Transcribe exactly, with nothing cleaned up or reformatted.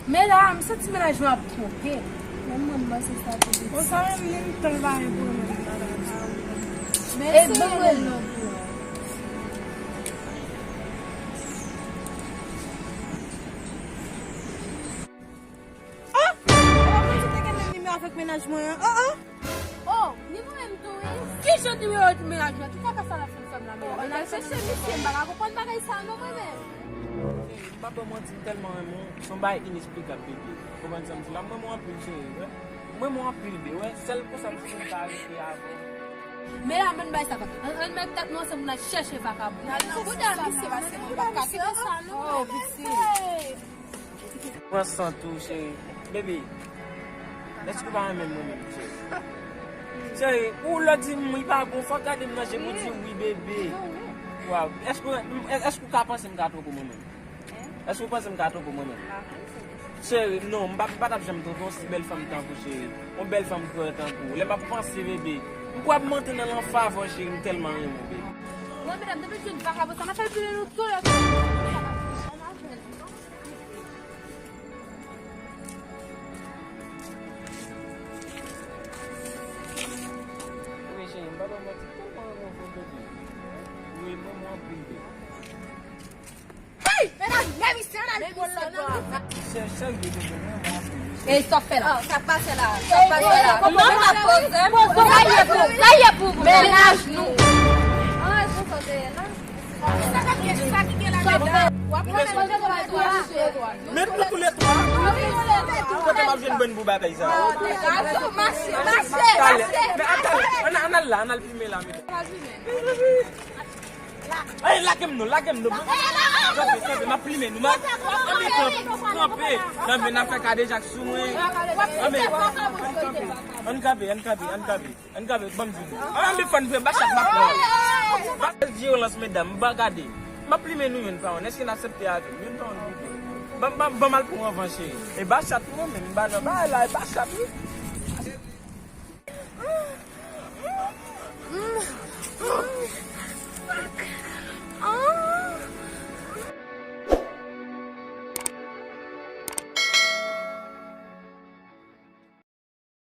Men la, m santi mennaj mwen ap twonpe. Menm mwen, m panse sa tou piti. Bon, sa menm, li gen tan l pa gen pwoblèm bagay sa yo. Men e se bon, lè l nan pwoblèm. Oh! Epa mwen di te gen menm nimewo avèk mennaj mwen an. Oh, oh! Oh, ni mwen menm tou, wi. Ki jan nimewo mennaj mwen? Ki kaka sa l ap fè m la menm? Mennaj mwen chèche misye, m pa ka konprann bagay sa non mwen menm. M pa ba w manti, m tèlman renmen w. Se yon bagay inesplikab, bebe. Konprann sa m di la? M renmen w anpil, cheri, wi. M renmen w anpil, bebe, wi. Sèl konsa m si m ka rete avè w. Men la, menm bagay sa, ann, ann met tèt nou ansanm pou n al chèche vakabon. N al nan bouda misye, paske mwen pa ka kite sa non. Oh, piti. Pran san tou, cheri. Bebe, èske w pa renmen m mwen menm, cheri? Cheri, ou lè w di m li pa bon, fò w gade m nan je pou w di wi, bebe. Waw, èske, èske w ka panse m ka twonpe w mwen menm? Èske w panse m ka twonpe w mwen menm? Cheri, non, m pa, m pa t ap janm twonpe yon si bèl fanm tankou w, cheri. Yon bèl fanm kreyòl tankou w. Lè m ap panse, bebe, m kwè m antre nan lanfavè w, cheri, m tèlman renmen w, bebe. Bon, medam, depi l jwenn vakabon sa, m ap fè l vini nou tou lè. Wi, cheri, m pa ba w manti, tèlman renmen w, bebe. Wi, mwen, mwen anpil, bebe. Hey! Mennaj, men misye, ann al pran l nan. Chè, chè, bebe, mwen, mwen anpil, bebe. Ey, sa w fè la? Sa k pase la? Sa k pase la? Mwen pa poze m. Sa ye pou, sa ye pou mennaj nou. An, responsab de la. Men nou tou lè twa. Kote m ap jwenn bòn pou bagay sa? Talè. Men atann, ann, ann al la, ann al plimen la, men. Ey, lage m non, lage m non. Kanpe, kanpe, m ap plimen nou. M ap kanpe, kanpe. Kanpe, n ap fè kadejak sou mwen. Kanpe. Ann kanpe, ann kanpe, ann kanpe. Ann kanpe, ban m di nou. Ann, men fann vre, bachat m ap pran. Bachat di yo lans medam, m pa gade. M ap plimen nou youn pa youn. Èske n aksepte avè m? Youn pa youn, youn pa youn. Ban, ban, ban m al pran anvan, cheri. E bachat mwen menm, m pa nan bagay la, e bachat wi.